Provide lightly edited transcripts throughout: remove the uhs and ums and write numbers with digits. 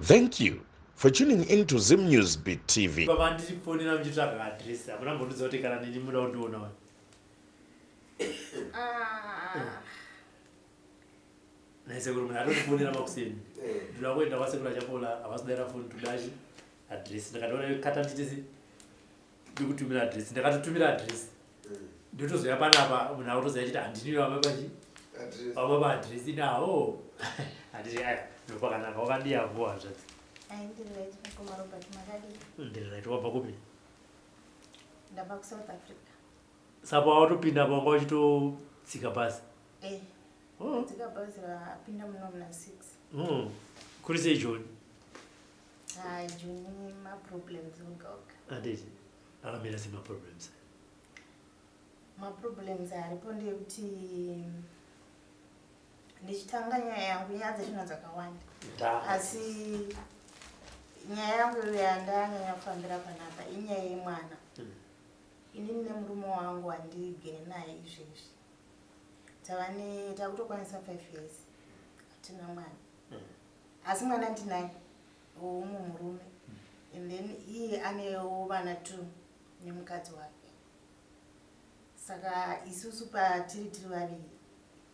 Thank you for tuning in to Zim News Beat TV. Baba ndichifonera muchitsvaga address hamuna mbondiudza kuti kana neni muda kundiona wani. Ah. Nhai sekuru munhu atotifonera makuseni. Ndoda kuenda kwasekuru Achapola havasi kudaira foni ndoda chi address ndakatoona kata ndiite sei ndikutumira address ndakatotumira address. Ndotozouya panapa munhu akutoziva achiti handini wamapa chi wamapa address ini aho handiti aya ndopakanaka wakadii avo hanzvadzi. Ai ndiri right mukoma Robert makadii? Ndiri right wabva kupi? Ndabva kuSouth Africa. Saka wawatopinda apa wanga uchitotsika bhazi? Eh. Oh. Tsika bhazi rapinda muno muna 6. Kuri sei Joni? Ah, Joni ma problems oga oga. Handiti akamira sei ma problems? Ma problems aripo ndeyekuti ndichitanga nyaya yangu nyaya dzachona dzakawanda asi nyaya yangu iyo yandanyanya kufambira panapa inyaya yemwana. Inini nemurume wangu wandigere naye izvezvi tava ne takutokwanisa 5 years hatina mwana asi mwana ndinaye weumwe murume and then iye anewo vana two nemukadzi wake saka isusu patiri tiri vaviri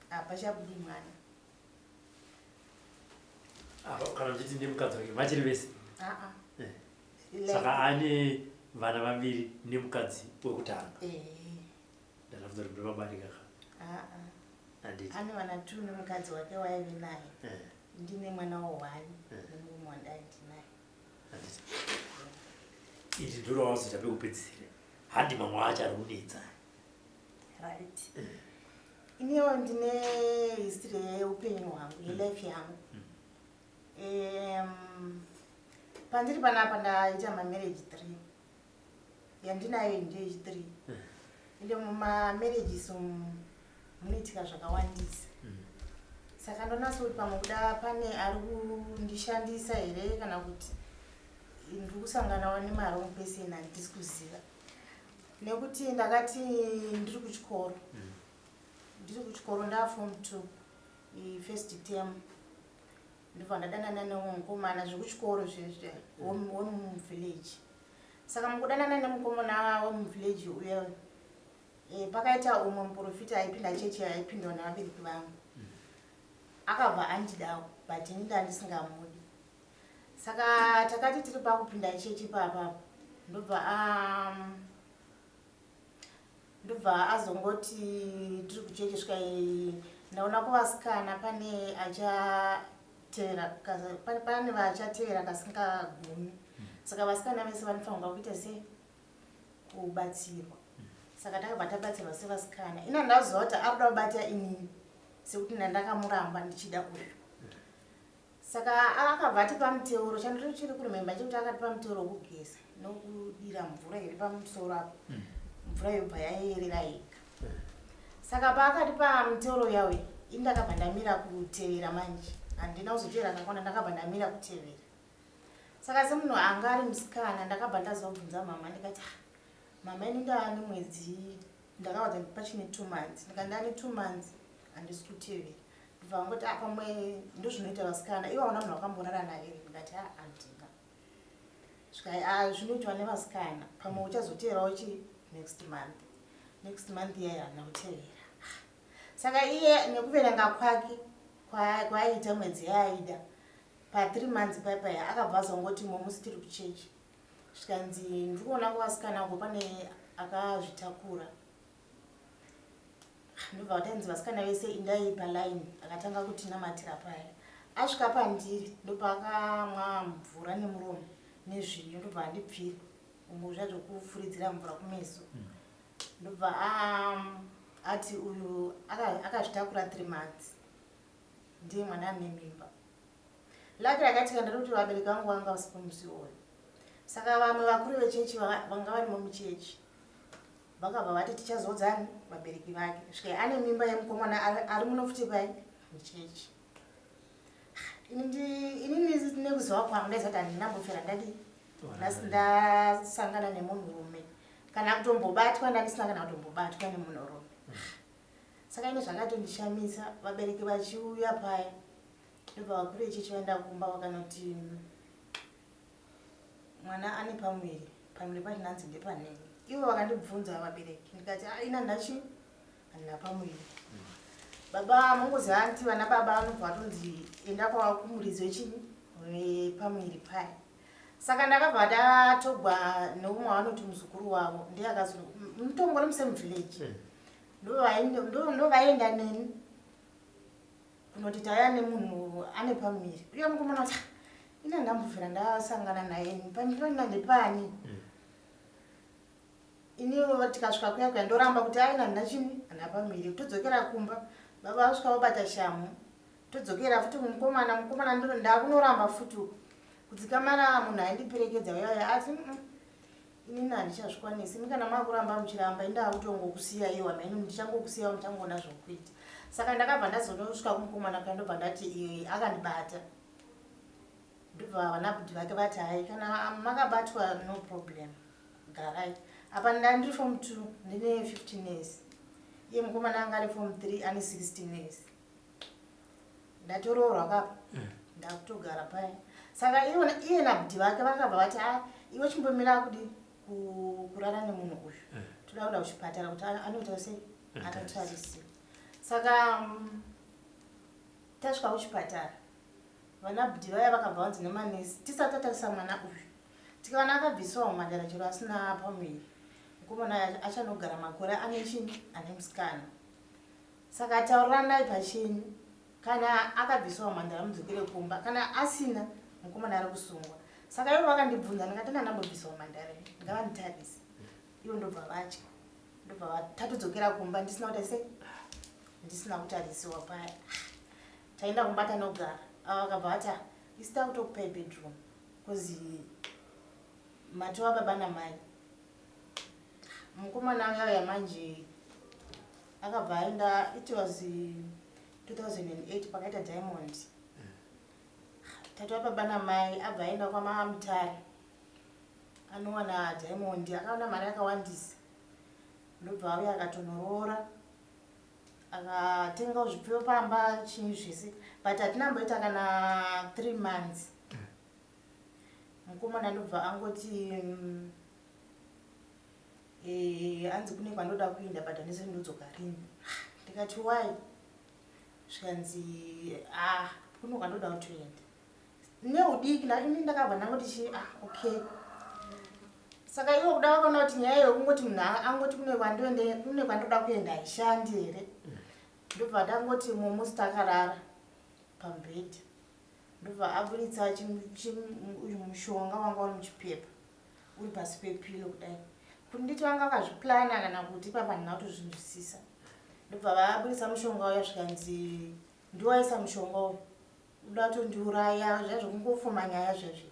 hapachabudi mwana. Apa kana uchiti nemukadzi wake vachiri vese? Aa. Eh. Saka ane vana vaviri nemukadzi wekutanga. Eh. Ndakafunga kuti ndovabarika ka. Aa. Handiti. Ane vana two nemukadzi wake waive naye. Eh. Ndine mwana wa one Eh. nemurume wandai ndinaye. Handiti. Iri ndiro rawazoita pekupedzisira. Handi mamwe acho ari kunetsa. Right. Iniwo ndine history yeupenyu hwangu, yelife yangu. Pandiri panapa ndaita mamarriage 3. Yandinayo ndiyo 3. Ende mumamarriages umu munoitika zvakawandisa. Saka ndonatsa kuti pamwe kuda pane ari kundishandisa here kana kuti ndiri kusanganawo nemarong person handisi kuziva. Nekuti ndakati ndiri kuchikoro. Ndiri kuchikoro ndaa form 2 first term. Ndobva ndadanana nemukomana zvekuchikoro zvezve wemuvillage. Saka mukudanana nemukomana wemuvillage uya pakaita umwe muprofita aipinda chechi aipindwa nevabereki vangu. Akabva andidawo but ini ndandisingamudi. Saka takati tiri pakupinda chechi ipapa ndobva azongoti tiri kuchechi svika ndaona kuvasikana pane achatevera pane vachatevera kasingagumi. Saka vasikana vese vanofanirwa kuita sei kubatsirwa. Saka takabva tabatsirwa sevasikana. Ina ndaziva kuti ari kuda kubata inini sekuti ndandakamuramba ndichida uyu. Saka akabva atipa muteuro, chandiri chiri kurememba chekuti akatipa muteuro wekugeza nokudira mvura iri pamusoro apo. Mvura yobva yayerera yega. Saka paakatipa muteuro uya uya, ini ndakabva ndamira kutevera manje. Handina kuzotevera kakawanda, ndakabva ndamira kutevera. Saka semunhu anga ari musikana, ndakabva ndazobvunza mama ndikati, ah, mama ini ndaane mwedzi, ndakavaudza kuti pachine 2 months. Ndikati ndaane 2 months, handisi kutevera. Ndobva vangoti, ah, pamwe ndozvinoita vasikana, iwe hauna munhu wakamborara naye here? Ndikati, ah, handina. Zvikai, ah, zvinoitwa nevasikana, pamwe uchazoteverawo chi next month. Next month iyayo handina kutevera. Saka iye nekuverenga kwake kwaaiita mwedzi yaaida, pa 3 months paya paya akabva azongoti momusi tiri kuchechi. Zvikanzi ndiri kuona kuvasikana uko pane akazvitakura. Ndobva vatanzi vasikana vese indai paline, akatanga kutinamatira paya. Asvika pandiri ndopaakamwa mvura nemuromo nezvinyu, ndobva andipfira umwe zviya zvekufuridzira mvura kumeso. Ndobva ati uyu akazvitakura 3 months ndiye mwana ane mimba. Laki rakaitika nderekuti vabereki vangu vanga vasipo musi iwoyo. Saka vamwe vakuru vechechi vanga varimo muchechi vakabva vati tichazodzani vabereki vake. Svika ane mimba yemukomana ari muno futi pai muchechi. Inini nekuziva kwangu ndaiziva kuti handina mbofera ndadii ndasangana nemunhurume kana kutombobatwa ndandisina kana kutombobatwa nemunhurume. Saka ine zvakatondishamisa vabereki vachiuya paya ndobva vakuru vechechi vaenda kumba vakanoti Mwana ane pamuviri, pamuviri pacho nhanzi ndepanei? Ivo vakandibvunza vabereki, ndikati, "Ah, ina ndachi handina pamuviri." Baba, mungoziva anti vana baba vanobva vatonzi enda kwava kumuridzi wechinyi, wepamuviri paya. Saka ndakabva ndatogwa neumwe wavanoti muzukuru wavo, ndiye akazo mutongori musame village. Ndovaenda neni kunoti tauya nemunhu ane pamuviri. Uye mukomana kuti, "Ah, ina ndambobvira ndasangana naye, pamuviri panina ndepani?" Iniwo tikasvika kuya kuya, ndoramba kuti aina handina chini, handina pamuviri. Todzokera kumba, baba vasvika vabata shamu, todzokera futi kumukomana. Mukomana ndakunoramba futi uku kudzikamara. Munhu aindiperekedza uyaya ati, inini handichazvikwanisi. Imi kana makuramba muchiramba, indaa kutongokusiya iwa mheni, ndichangokusiya, muchangoona zvokuita." Saka ndakabva ndazonosvika kumukomana kuya, ndobva ndati iye akandibata. Ndobva vanabhudhi vake vati, "Hai, kana makabatwa, no problem, garai apa." Ndandiri form 2, ndine 15 years. Iye mukomana anga ari form 3, ane 16 years. Ndatoroorwa kapa, ndakutogara paya. Saka iye nabhudhi vake vakabva vati, "A, iwe chimbomira kudi kurara nemunhu uyu, toda kuenda kuchipatara kuti anoita sei, anotarisira." Saka tasvika kuchipatara, vana bhudhi vaya vakabva vanzi nemanesi, "Tisati tatarisa mwana uyu, tikaona akabvisiwa mumhandara chero asina pamuviri, mukomana achanogara makore ane chini, ane musikana. Saka tauriranai pachenyu, kana akabvisiwa mumhandara mudzokere kumba, kana asina, mukomana ari kusungwa." Saka ivo vakandibvunza, ndikati ndandambobvisiwa mumhandara, ngavanditarise ivo. Ndobva vatya, ndobva tatodzokera kumba ndisina kuita sei, ndisina kutarisiwa paya. Taenda kumba, tanogara, ava vakabva vati, "Ah, isi takutokupai bedroom because matova baba namai." Mukomana uyauya manje akabva aenda. It was 2008 pakaita diamond. Tatova baba namai, abva aenda kwamaMutare, anowana diamond, akaona mari yakawandisa. Ndobva auya, akatonoroora, akatengawo zvipfuyo pamba, chinyi zvese, but hatina mboita kana 3 months, mukomana ndobva angoti anzi kune kwandoda kuenda, but handisi ndodzoka rini. Ndikati, "Why?" Zvikanzi, "Ah, kuno kwandoda kutoenda neudiki." Ini ndakabva ndangoti chi, "Ah, okay." Saka ivo kuda vakaona kuti nyaya yekungoti munhu angoti kune kwandoende, kune kwandoda kuenda, haishandi here. Ndobva ndangoti mumusi takarara pamubhedha, ndobva aburitsa uyu mushonga wanga uri muchipepa, uri pasi pepilo kudai. Kuti nditi vanga vakazviplana kana kuti ipapa, handina kutozvinzwisisa. Ndobva vaburitsa mushonga uya, zvikanzi, "Ndiwaisa mushonga uyu, uda kutondiuraya." Zviya zvekungofuma nyaya zvezvi.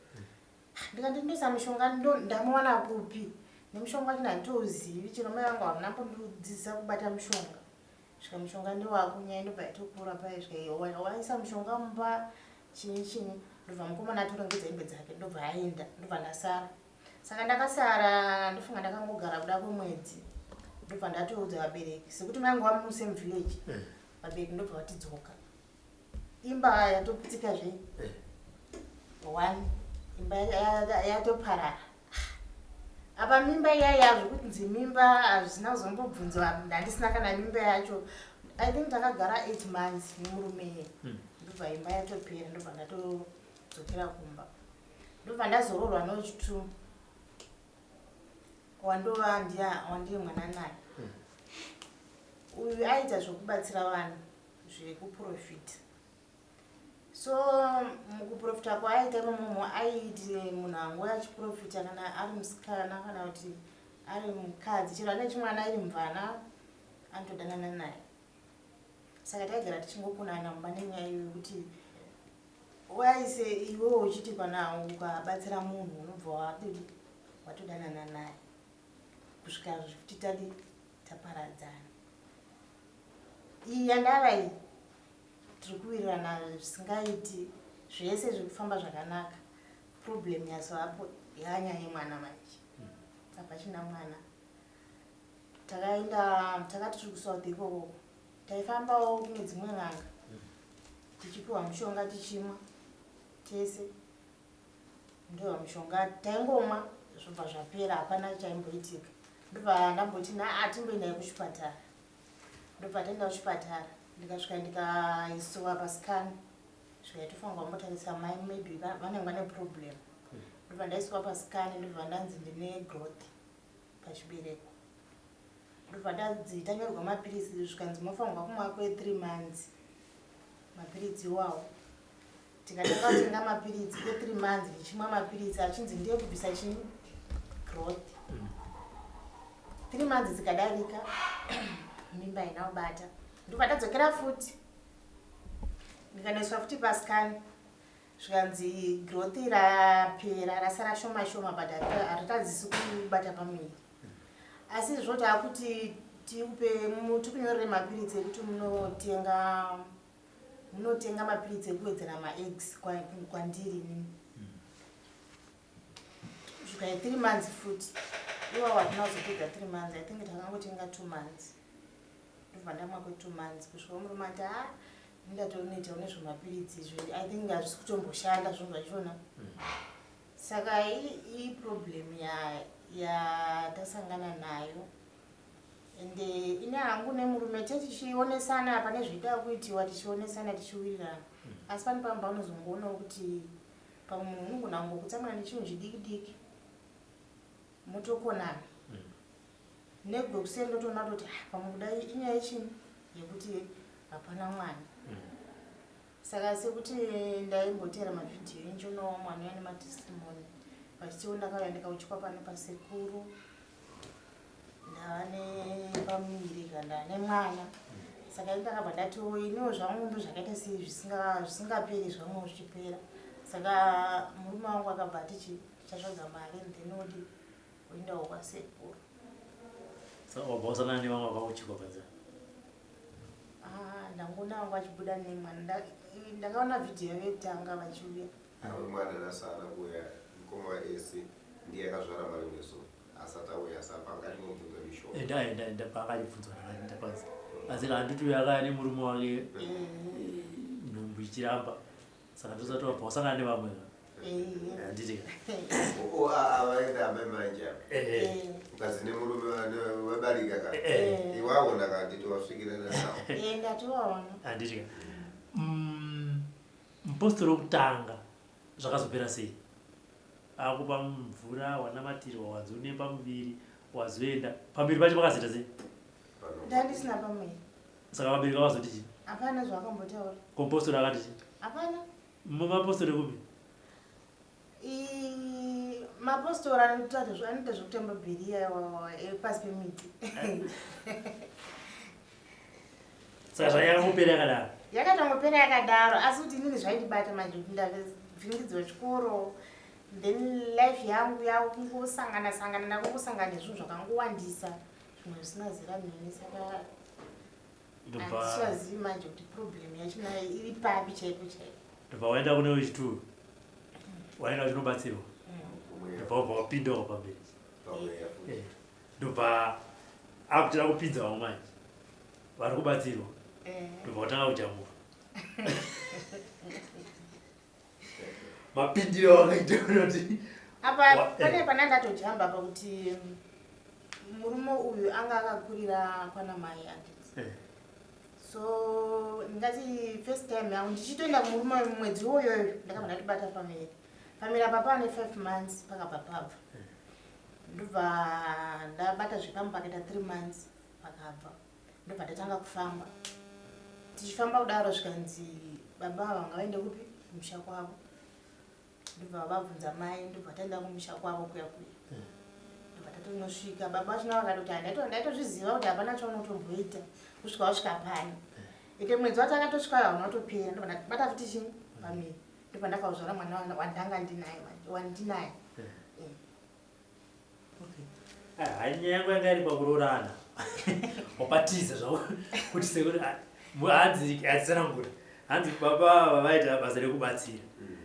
Ndikati, "Ndoisa mushonga, ndamuwana kupi nemushonga wacho? Handitouzivi, chero mai vangu havana mbondidzidzisa kubata mushonga." Svika, "Mushonga ndewako." Nyaya ndobva yatokura paya. Svika, "Waisa mushonga mumba, chinyi chinyi." Ndobva mukomana atorongedza hembe dzake, ndobva aenda, ndobva ndasara. Saka ndakasara, ndofunga ndakangogara kuda kwemwedzi, ndobva ndatoudza vabereki, sekuti mai vangu musame village. Vabereki ndobva vatidzoka, imba yatoputsika zve one, imba yatoparara. Apa mimba iyaya, zvokunzi mimba hazvisina kuzombobvunzwa, ndandisina kana mimba yacho. I think takagara 8 months nemurume, ndobva imba yatopera, ndobva ndatodzokera kumba, ndobva ndazoroorwa nochi2 wandova ndiya wandiri mwana naye. Uyu aita zvokubatsira vanhu zvekuprofita. So mukuprofita kwaaita imomomo, aiti munhu angouya achiprofita, kana ari musikana kana kuti ari mukadzi, chero ane chimwana, iri mvana, anotodanana naye. Saka taigara tichingokonana mumba nenyaya iyo yekuti waise iwewo uchiti kana ukabatsira munhu unobva wadii, watodanana naye, kusvika zvekuti tadi taparadzana. Iyi yandava iyi, tiri kuwirirana zvisingaiti, zvese zviri kufamba zvakanaka. Problem yazoapo yanyaya yemwana manje, hapachina mwana. Takaenda, takati tiri kuSouth ikoko, taifambawo kune dzimwe n'anga, tichipiwa mushonga, tichimwa tese. Ndiyo mishonga taingomwa zvobva zvapera hapana chaimboitika. Ndobva ndamboti na atimboendai kuchipatara. Ndobva taenda kuchipatara ndikasvika ndikaisiwa pascan zvikaitofanirwa kumbotarisa mai maybe vanenge vane problem. Ndobva ndaisiwa pascan ndobva ndanzi ndine growth pachibereko. Ndobva ndanzi tanyorerwa mapiritsi zvikanzi mofanirwa kumwa kwe 3 months mapiritsi iwawo. Tikatanga kutenga mapiritsi kwe 3 months ndichimwa mapiritsi achinzi ndiye kubvisa chii growth. 3 months dzikadarika mimba haina kubata. Ndobva ndadzokera futi ndikanoiswa futi pascan zvikanzi growth rapera rasara shoma shoma but haritadzisi kubata pamuviri. Asi izvo taakuti tikupe tikunyorere mapiritsi ekuti munotenga munotenga mapiritsi ekuwedzera maeggs kwandiri inini. Kusvika 3 months futi. Iwawo hatina kuzopedza 3 months. I think takangotenga 2 months. Ndobva ndamwa kwe 2 months kusvika murume ati ah ndatonoitawo nezvemapiritsi izvi. I think hazvisi kutomboshanda zvinhu zvachona. Saka iproblem yatasangana nayo. Ende ini hangu nemurume tichionesana pane zvoida kuitiwa tichionesana tichiwirirana. Asi pane pamwe paunozongoonawo kuti pamwe munhu unogona kungokutsamwira nechinhu chidiki diki motokonana. Negwekuseni ndotoona kutoti ah, pamwe kudai inyaya yechini yekuti hapana mwana. Saka sekuti ndaimboteera mavhidhiyo enyu mwana uya nematestimony vachitiwo ndakauya ndikauchikwa pano pasekuru ndava nepamuviri kana ndava nemwana. Saka ini ndakabva ndati iniwo zvangu ndozvakaita sei zvisingaperi zvangu zvichipera. Saka murume wangu akabva ati tichatsvaga mari then odi oendawo kwasekuru. Saka wabva wasangana nevamwe vakauchikwa panzira? Ah, ndangoona vangu vachibuda nemwana. Ndakaona vhidhiyo yavo yekutanga vachiuya. Awe mwana nasana kuuya mukoma waEsi ndiye akazvara marimwe zuva asati auya asi apa anga achingobvunza mishonga. Enda enda enda paakachibvunzwa ndakaenda kwanzi. Asi handiti uyo akaya nemurume wake nhumbu ichiramba. Saka ndosati wabva wasangana nevamwe. Handiti ka. Vaenda amai manje apa. Ukadzi nemurume vabarika ka. Iwaona ka handiti wasvikirana nawo. Ndatovaona. Handiti ka. Mupostori wekutanga zvakazopera sei? Akupa mvura wanamatirwa wanzi une pamuviri wazoenda pamuviri pacho pakazoita sei? Ndandisina pamuviri. Saka vabereki vakazoti chii? Hapana zvavakambotaura. Ko mupostori akati chii? Hapana. Mapostori ekupi? Mapostori anoita zvekutamba bheriya pasi pemiti. Saka zvayakangopera yakadaro? Yakatongopera yakadaro asi kuti inini zvaindibata manje kuti ndavhiringidzwa chikoro then life yangu yakungosangana sangana ndakungosangana nezvinhu zvakangowandisa zvimwe zvisina zera neni saka handichazivi manje kuti problem yacho iri papi chaipo chaipo. Ndobva waenda kune wechituru waenda uchinobatsirwa ndobva wabva wapindawo pamberi ndobva akutoda kupinza vamwe manje vari kubatsirwa ndobva watanga kujamuka. Mapindiro wakaita unoti apa pane pana ndatojamba pakuti murume uyu anga akakurira kwana mai anditi. So ndingati first time yangu ndichitoenda kumurume mwedzi uyoyo ndakabva ndatobata pamiri. Pamiri apa pane 5 months pakabva pabva. Ndobva ndabata zvepamwe pakaita 3 months pakabva. Ndobva ndatanga kufamba. Tichifamba kudaro zvikanzi baba ava ngavaende kupi kumusha kwavo. Ndobva vabvunza mai ndobva taenda kumusha kwavo kuya kuya. Ndobva tatonosvika baba vachona vakatoti ndaitozviziva kuti hapana chaunotomboita kusvika wasvika pano. Ende mwedzi watakatosvika hauna kutopera ndobva ndabata futi chii pamiri. Ndobva ndakauzvara mwana wandanga ndinaye wandinaye. Hai nyaya yangu yanga iri pakuroorana. Wapatiza zvavo kuti sekuri hanzi atsanangura. Hanzi baba ava vaita basa rekubatsira.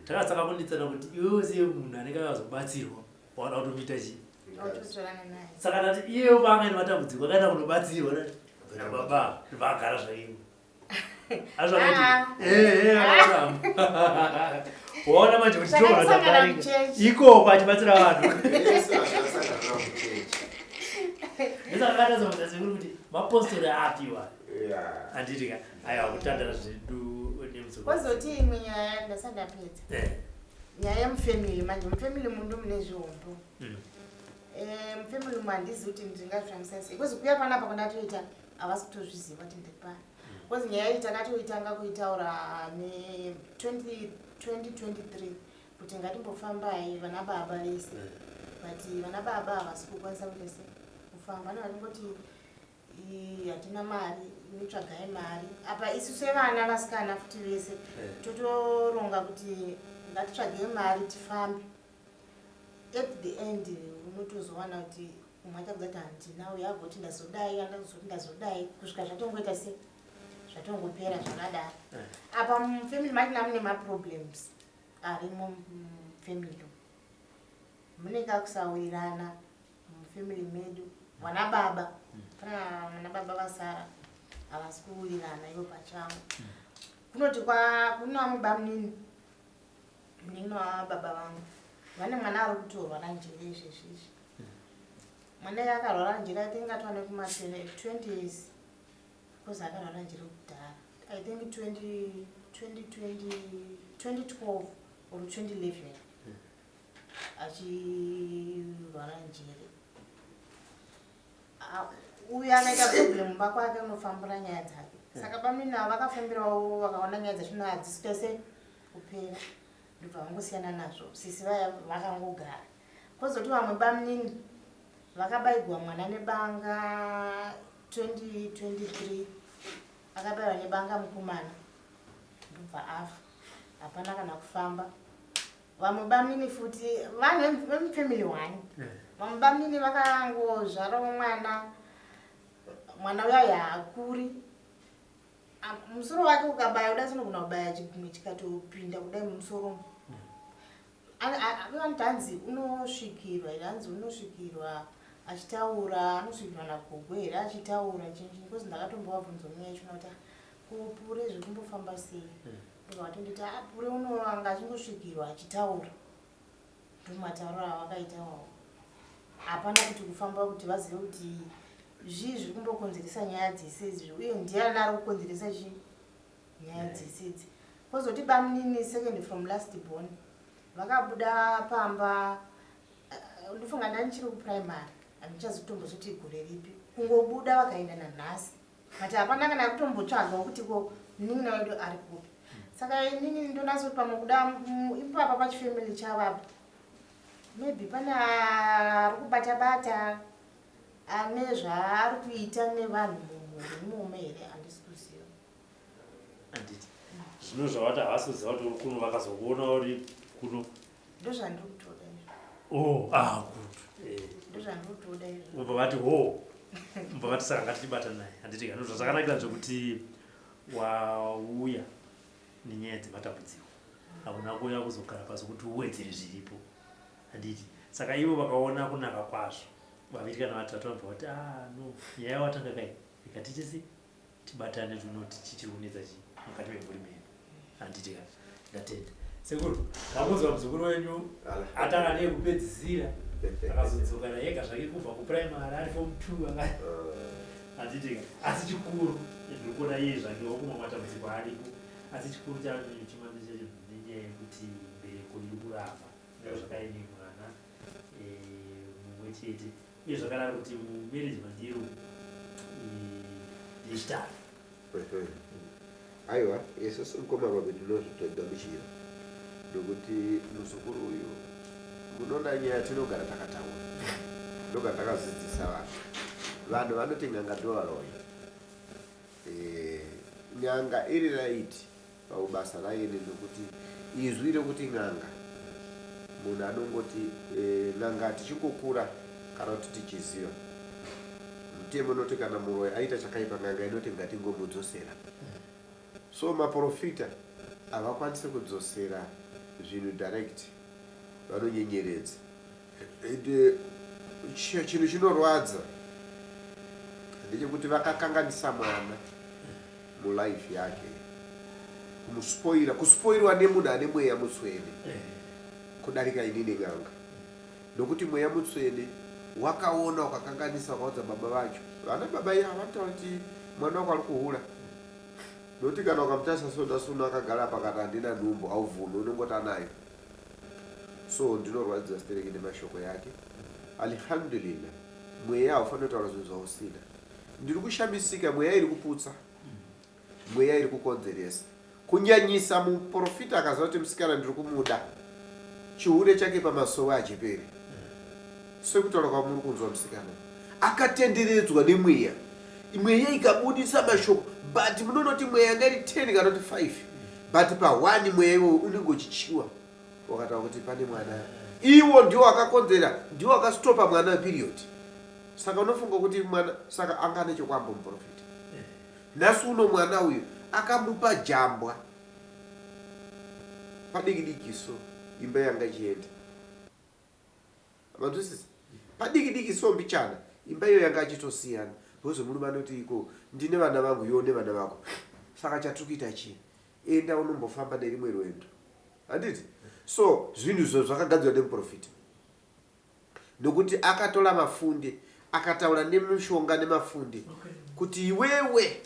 Takasaka kunditsana kuti iwewe siye munhu anenge akazobatsirwa waada kutomuita chii. Saka ndati iyewo paanga ine matambudziko akaenda kunobatsirwa nababa ndobva agara zvake. Waona manje kuti Saka togona tisangana tabarika. muchechi. Ikoko achibatsira vanhu. Vese vakasangana muchechi. Ndisakatazobvunza sekuru kuti mapostori apiwa. Yeah. Handiti ka aiwa kutandara zvedu nemuzukuru. Kwozoti imwe nyaya ndasati ndapedza. Nyaya yemufamily manje, mufamily mundu mune zvihombo. Mufamily umu handizivi kuti ndingazvifambisa sei. Because kuuya panapa kwandatoita havasi kutozviziva kuti ndiri pano. Because nyaya iyi takatoitanga kuitaura ne 2023 kuti ngatimbofambai vana baba vese. But vana baba havasi kukwanisa kuita sei kufamba. Vanenge vachingoti hatina mari, inotsvagai mari. Apa isu sevana vasikana futi vese totoronga kuti ngatitsvagei mari tifambe. At the end unotozowana kuti umwe achakuudza kuti handina, uyo agoti ndazodai, andazoti ndazodai, kusvika zvatongoita sei zvatongopera zvakadaro. Apa mufamily machina mune maproblems arimo mufamily. Mune kakusawirirana mufamily medu. Vana baba, kana vana baba vasara havasi kuwirirana ivo pachavo. Kunoti kuna vamwe bamunini, munin'ina wababa vangu, vane mwana ari kutorwara njere izvezvi izvi. Mwana iye akarwara njere, I think atova nekuma 20 years, because akarwara njere kudhara. I think 2012 or 2011 achirwara njere. Uyu akaita problem mumba kwake, unofambura nyaya dzake. Saka bamunini ava vakafambirawo, vakaona nyaya dzacho hadzisi kuita kupera, ndobva vangosiyana nazvo. Sisi vaya vakangogara. Kwozoti vamwe bamunini vakabayigwa mwana nebanga 2023, akabayiwa nebanga mukomana ndobva afa, hapana kana kufamba. Vamwe bamunini futi, vanhu vemufamily one, vamwe bamunini vakangozvarawo mwana, mwana uya haakuri. Musoro wake ukabaya kudai sinogona kubaya chigumwe chikatopinda kudai mumusoro. Vanoti hanzi unosvikirwa here, hanzi unosvikirwa achitaura, anosvikirwa nagogo here achitaura chinchi. Because ndakatombovabvunza munyaya yachona kuti kupure zviri kumbofamba sei, ndobva vatonditi pure unoanga achingosvikirwa achitaura. Ndomatauriro avakaita wawo. Hapana kuti kufamba kuti vazive kuti zvii zviri kumbokonzeresa nyaya dzese idzi, uye ndiani ari kukonzeresa chii nyaya dzese idzi. Kwozoti bamunini second from last born vakabuda pamba, ndofunga ndanichiri kuprimary, handichazi kutombozoti gore ripi, kungobuda vakaenda nanhasi, but hapana kana kutombotsvagawo kuti ko munin'ina wedu ari kupi. Saka inini ndonatso pamwe kuda ipapa pachifamily chavapa, maybe pane ari kubata bata ane zvaari kuita nevanhu mumhuri imomo here, handisi kuziva. Handiti zvino zvavati havasi kuziva kuti uri kuno, vakazokuona uri kuno. Ndozvandiri kutoda izvo. Oh, ah, good. Ndozvandiri kutoda izvo. Ubva vati ho, ubva vati saka ngatichibata naye, handiti ka? Zvazvakanakira zvekuti wauya nenyaya dzematambudziko, hauna kuuya kuzogara pasi kuti uwedzere zviripo, handiti? Saka ivo vakaona kunaka kwazvo, vaviri kana vatatu vanobva vati, ah no, nyaya watanga kai, ikatichisi tibatane tinoti chichiri kunetsa chii mukati memhuri medu, handiti ka? Ndatenda sekuru, makunzwa muzukuru wenyu atanga neyekupedzisira, akazodzoka nayega zvake kubva kuprimary ari form 2, handiti ka? Asi chikuru ndiri kuona iye zvake wakumwa matambudziko aripo, asi chikuru chimanje chacho nenyaya yekuti mbereko iri kuramba zvakaine mwana mumwe chete, uye zvakanaka kuti mumarriage mandiri ndechitatu. Aiwa, isusu mukoma Robi tinozvitogamuchira, nokuti muzukuru uyu, munoona nyaya tinogara takataura, tinogara takadzidzisa vanhu. Vanhu vanoti n'anga ndovaroyi. N'anga iri right pabasa raine, nokuti izwi rekuti n'anga, munhu anongoti n'anga. Tichingokura kana kuti tichiziva mutemo unoti kana muroyi aita chakaipa, n'anga inoti ngatingomudzosera. So maprofita havakwanisi kudzosera zvinhu direct, vanonyenyeredza. Ende chinhu chinorwadza ndechekuti vakakanganisa mwana mulife yake. Kumuspoira, kuspoirwa nemunhu ane mweya mutswene kudarika inini n'anga. Nokuti mweya mutswene wakaona ukakanganisa ukaudza baba vacho. Vana baba iya vanotaura kuti mwana wako ari kuhura. Nokuti kana ukamutarisa so nhasi uno akagara pakati handina nhumbu haubvumi unongoti anayo. So ndinorwadziwa stereki nemashoko yake. Alhamdulillah mweya haufaniri kutaura zvinhu zvausina. Ndiri kushamisika mweya iri kuputsa. Mweya iri kukonzeresa. Kunyanyisa muporofita akaziva kuti musikana ndiri kumuda. Chihure chake pamasowe hachiperi. Sekutaura kwamuri kunzwa musikana akatenderedzwa nemweya. Mweya ikabudisa mashoko but munonoti mweya yanga iri 10 kana kuti 5 but pa 1 mweya iwowo unenge uchityiwa wakataura kuti pane mwana iwo ndiwo akakonzera ndiwo akastopa mwana period saka unofunga kuti mwana saka anga ane chokwambo muprofita nhasi uno mwana uyu akamupa jambwa padiki diki so imba yanga ichienda manzwisisa padiki diki so mbichana imba iyo yanga achitosiyana because murume anoti iko ndine vana vangu iwe une vana vako saka chatiri kuita chii enda unombofamba nerimwe rwendo handiti so zvinhu izvo zvakagadzirwa nemuprofita nokuti akatora mafunde akataura nemishonga nemafunde kuti iwewe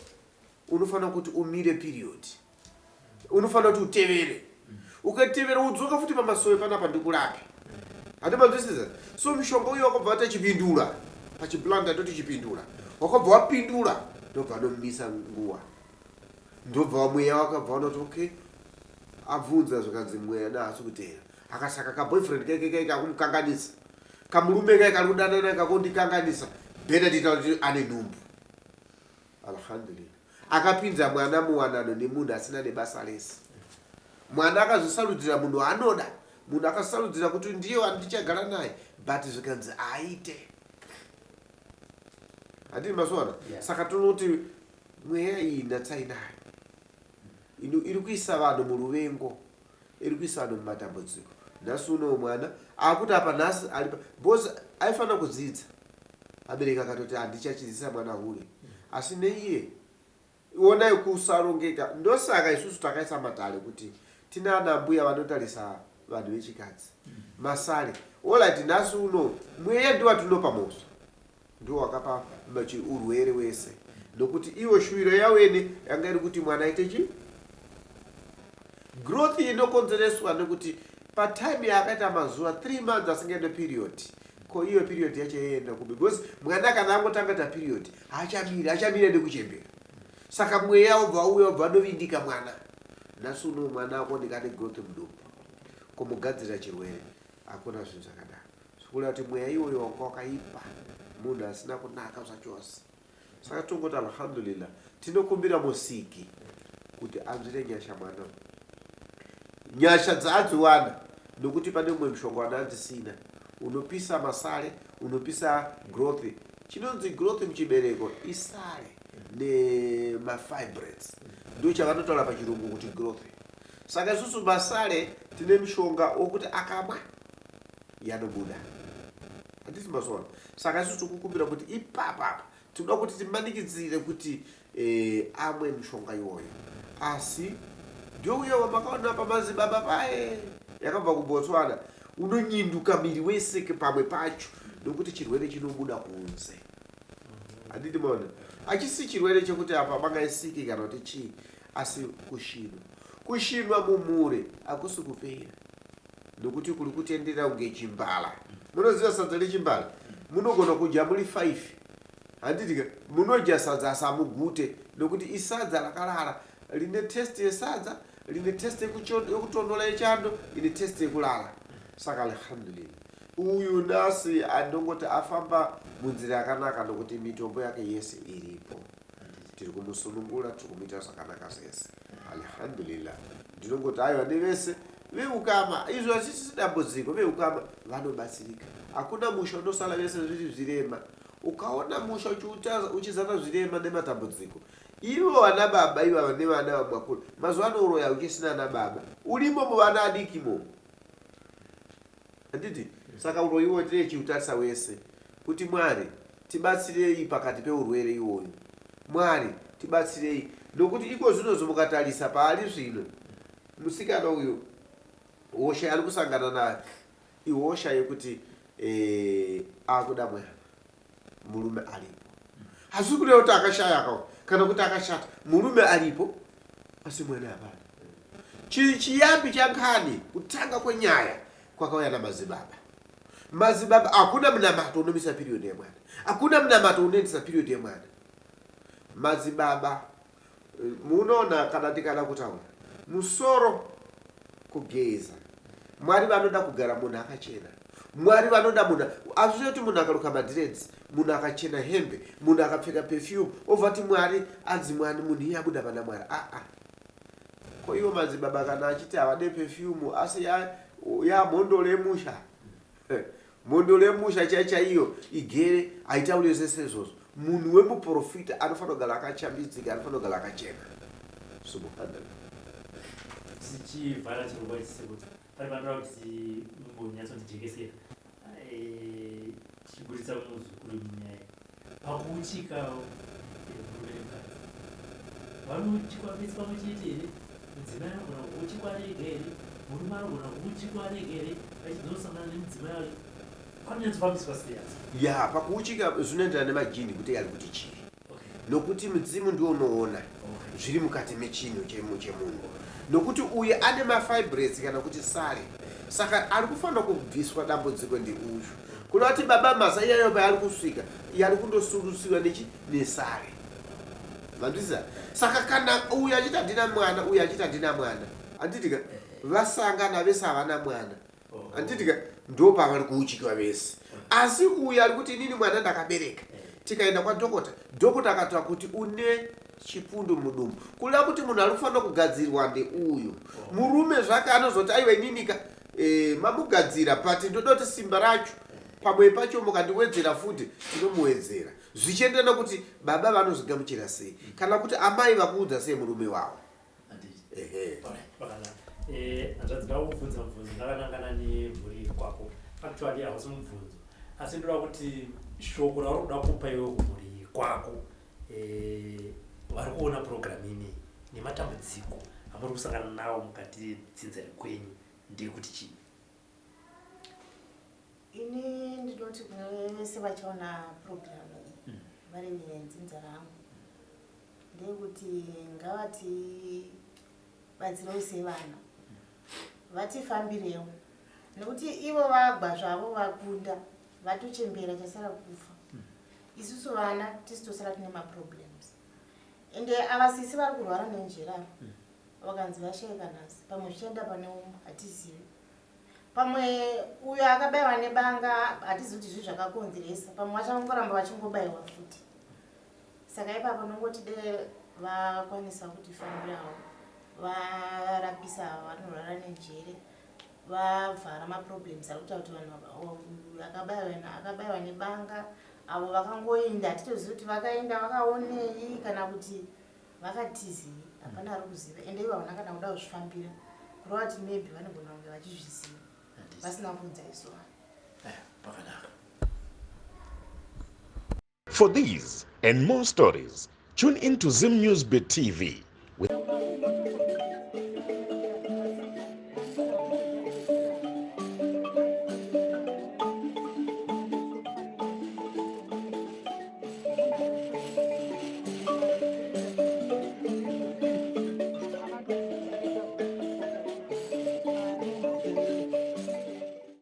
unofanira kuti umire period unofanira kuti utevere ukatevera udzoka futi pamasowe panapa ndikurape handi manzwisisa so mushonga uyo wakabva watachipindura pachiplanta toti chipindura wakabva wapindura ndobva anomisa nguva ndobva mweya wakabva wanoti okay abvunza zvikanzi mweya naasi kuteera akasaka kaboyfriend keke keke kakumukanganisa kamurume kake kari kudanana kakondikanganisa better tiita kuti ane nhumbu alhamdulillah akapinza mwana muwanano nemunhu asina nebasa rese mwana akazvisarudzira munhu waanoda munhu akasarudzira kuti ndiye wandichagara naye but zvikanzi aite handini mazuwana Yeah. saka tinoti mweya iyi natsai nayo ino iri kuisa vanhu muruvengo iri kuisa vanhu mumatambudziko nhasi uno mwana akuti apa nhasi aripa because aifanira kudzidza abereki akatoti handichachidzisa mwana hure asi neiye onai kusarongeka ndosaka isusu takaisa matare kuti tina ana mbuya vanotarisa vanhu vechikadzi masare olati nhasi uno mweya ndiwo watinopa mhosva ndiwo wakapa urwere wese nokuti iwo shuviro yawene yanga iri kuti mwana aite chi growth inokonzereswa nekuti patime yaakaita mazuva 3 months asingaende period ko iyo period yacho yaienda kupi because mwana kana angotanga ta period haachamiri achamira nekuchembera saka mweya wobva uya wobva anovindika mwana nhasi uno mwana akuoneka ane growth mudumbu kumugadzirira chirwere hakuna zvinhu zvakadaro zvikureva kuti mweya iwoyo wanga wakaipa munhu asina kunaka zvachose saka tongoti alhamdulillah tinokumbira musiki kuti anzwire nyasha mwana nyasha dzaadziwana nokuti pane mumwe mushonga wanandisina unopisa masale unopisa growth chinonzi growth muchibereko isale nemafibrates ndo chavanotaura pachirungu kuti growth saka isusu masale tine mushonga wokuti akamwa yanobuda handiti mazuva saka isusu tikukumbira kuti ipapapa tinoda kuti timanikidzire kuti eh, amwe mushonga iwoyo asi ndouya wamakaona pamazibaba paye yakabva kubotswana unonyinduka miri wese pamwe pacho nokuti chirwere chinobuda kunze handiti maona hachisi chirwere chekuti apa bangaisiki kana kuti chii asi kushinwa kushinwa mumure hakusi kupera nokuti kuri kutendera kunge chimbala munoziva sadza rechimbala munogona kudya muri 5 handiti ka munodya sadza asi hamugute nokuti isadza rakarara rine test yesadza rine test yekutondola yechando ine test yekulala saka alhamdulillah uyu nasi andongoti afamba munzira yakanaka nokuti mitombo yake yese iripo tiri kumusunungura tiri kumuita zvakanaka zvese alhamdulillah ndinongoti aiwa nevese veukama izvo hachisi dambudziko veukama vanobatsirika hakuna musha unosala vese zviri zvirema ukaona musha uchizana zvirema nematambudziko ivo vana baba ivava nevana vamwakuru mazuva ano uroya uchisina ana baba urimo muvana adikimo handiti saka uroyi iwo tine chiutarisa wese kuti mwari tibatsirei pakati peurwere iwoyo mwari tibatsirei Nokuti iko zvinozi mukatarisa paari zvino, musikana uyu hosha yaari kusangana nayo ihosha yekuti eh, akuda mwana murume aripo. Hazvisi kureva kuti akashaya ka kana kuti akashata, murume aripo asi mwana hapana. Chiyambi chankhani kutanga kwenyaya kwakauya namadzibaba. Madzibaba, hakuna munamato unomisa period yemwana, hakuna munamato unoendesa period yemwana. Madzibaba, munoona kana ndikada kutaura musoro kugeza, Mwari vanoda kugara munhu akachena. Mwari vanoda munhu azvizive kuti munhu akaruka madhiredzi, munhu akachena hembe, munhu akapfeka perfume, obva ti Mwari anzi mwani munhu iye abuda pana Mwari. Aa, ko ivo madzibaba kana achiti havade perfume asi yamhondoro yemusha, mhondoro yemusha chai chaiyo igere haitaure zvese izvozvo. Munhu wemuprofita anofanira kugara akachambidzika, anofanira kugara akachena. Subhanallah. Tichivhara chirongwa ichi sekuti pane panoda kuti mumbonyatsondijekesera, tichiburitsa muzukuru munyaya pakuuchika murume nemukadzi vanouchikwa vese pamwe chete here? Mudzimai anogona kuuchikwa ari ega here? Murume anogona kuuchikwa ari ega here achizonosangana nemudzimai wacho? Panonyatsofambiswa sei asi? Ya, pakuuchika zvinoenderana nemajini kuti ari kuti chii, nokuti mudzimu ndiwo unoona zviri mukati mechinhu chemunhu, nokuti uyu ane mafibrates kana kuti sare, saka ari kufanira kubviswa dambudziko ndeuyu. Kuda kuti baba masa iyayo paari kusvika yari kundosurusiwa nechi nesare, mandizisa. Saka kana uyu achiti handina mwana, uyu achiti handina mwana, handitika vasangana vese havana mwana, handitika ndo pavari kuuchikiwa vese. Asi uyu ari kuti inini mwana ndakabereka, tikaenda kwadhokota, dhokota akataura kuti une chipundu mudumbu, kuda kuti munhu ari kufanira kugadzirwa ndeuyu. Murume zvake anozoti aiwa ininika mamugadzira, but ndoda kuti simba racho pamwe pacho mukandiwedzera futi tinomuwedzera, zvichienderana kuti baba vanozvigamuchira sei kana kuti amai vakuudza sei murume wavo. Ehe. Hanzvadzi, ndoda kubvunza mubvunzo ndakanangana nemhuri kwako. Actually hausi mubvunzo, asi ndoda kuti shoko rauri kuda kupa iwe kumhuri kwako, vari kuona purogiramu inei nematambudziko amuri kusangana nawo mukati dzinza rekwenyu, ndeyekuti chii? Ini ndinoti kune vese vachaona purogiramu iyi vari vedzinza rangu, ndeyekuti ngavatibatsirewo sevana, vatifambirewo, nekuti ivo vagwa zvavo vakunda, vatochembera, chasara kufa. Isusu vana tisi tosara tine maproblems, ende ava sisi vari kurwara nenjera ava vakanzi vashayika nhasi, pamwe zvichaenda pane umwe, hatizivi. Pamwe uyo akabayiwa nebanga, hatizivi kuti zvii zvakakonzeresa, pamwe vachangoramba vachingobayiwa futi. Saka ipapo nongoti de vakwanisa kutifambirawo, varapisa ava vanorwara nenjere, vavhara maproblems ari kuita kuti vanhu akabayiwa nebanga avo vakangoenda, hatitozivi kuti vakaenda vakaonei kana kuti vakatizei, hapana ari kuziva. Ende ivo havana kana kuda kuzvifambira, kureva kuti maybe vanogona kunge vachizviziva vasina kuudza isu vanhu. Pakanaka. For these and more stories, tune in to Zim News Bit TV with